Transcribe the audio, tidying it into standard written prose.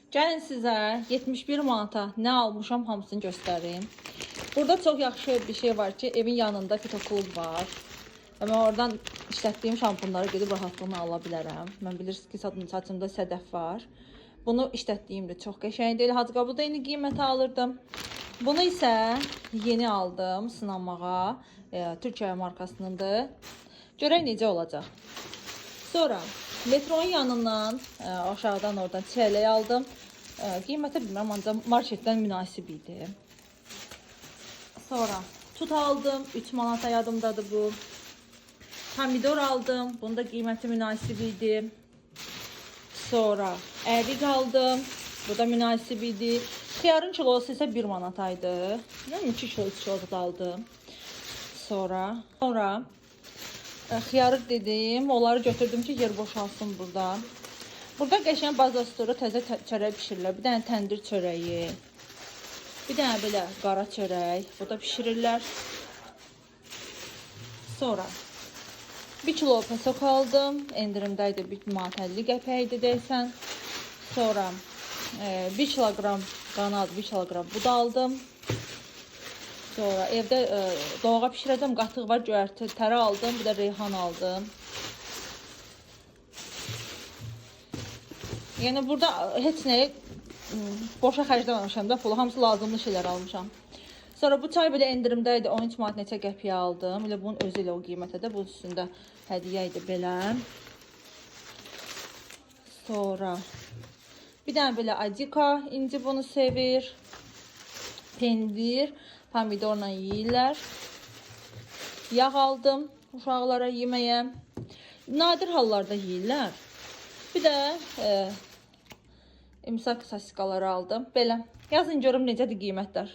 Gəlin sizə 71 manata nə almışam hamısını göstərim. Burada çox yaxşı bir şey var ki, evin yanında fitoklub var. Və mən oradan işlətdiyim şampunları gedib rahatlıqla ala bilərəm. Mən bilirsiniz ki, saçımda sədəf var. Bunu işlətdiyim də çox qəşəngdir. Elə Hacıqabulda eyni qiymətə alırdım. Bunu isə yeni aldım sınamağa. Türkiyə markasınındır. Görək necə olacaq. Sonra metronun yanından aşağıdan oradan çiyələk aldım. Qiyməti bilmirəm, ancaq marketdən münasib idi. Sonra tut aldım. 3 manata yadımdadır bu. Pomidor aldım. Bunun da qiyməti münasib idi. Sonra ərik aldım. Bu da münasib idi. Xiyarın kilosu isə 1 manataydı. Nə bilim 2 kilo, 3 kilo da aldım. Sonra xiyarı dedim, onları götürdüm ki, yer boşalsın burada. Burada qəşəng bazastora təzə çörək bişirirlər. Bir dənə təndir çörəyi, bir dənə belə qara çörək. Bu da bişirirlər. Sonra 1 kilo pesok aldım. Endirimdə idi 1 manat 50 qəpik idi deyəsən. Sonra 1 kiloqram qanad, 1 kiloqram bud aldım. Sonra evdə dolğa bişirəcəm, qatıq var, göyərti, tərə aldım, bir də reyhan aldım. Yəni burada heç nəyi boşa xərcləməmişəm də pulu, hamısı lazımlı şeylər almışam. Sonra bu çay belə endirimdə idi, 13 manat neçə qəpiyə aldım. Elə bunun özü ilə o qiymətə də, bunun üstündə hədiyyə idi belə. Sonra bir dənə belə adika, İnci bunu sevir. Pendir, pomidorla yeyirlər. Yağ aldım uşaqlara yeməyə. Nadir hallarda yeyirlər. Bir də imsak sosikaları aldım. Belə. Yazın görüm necədir qiymətlər.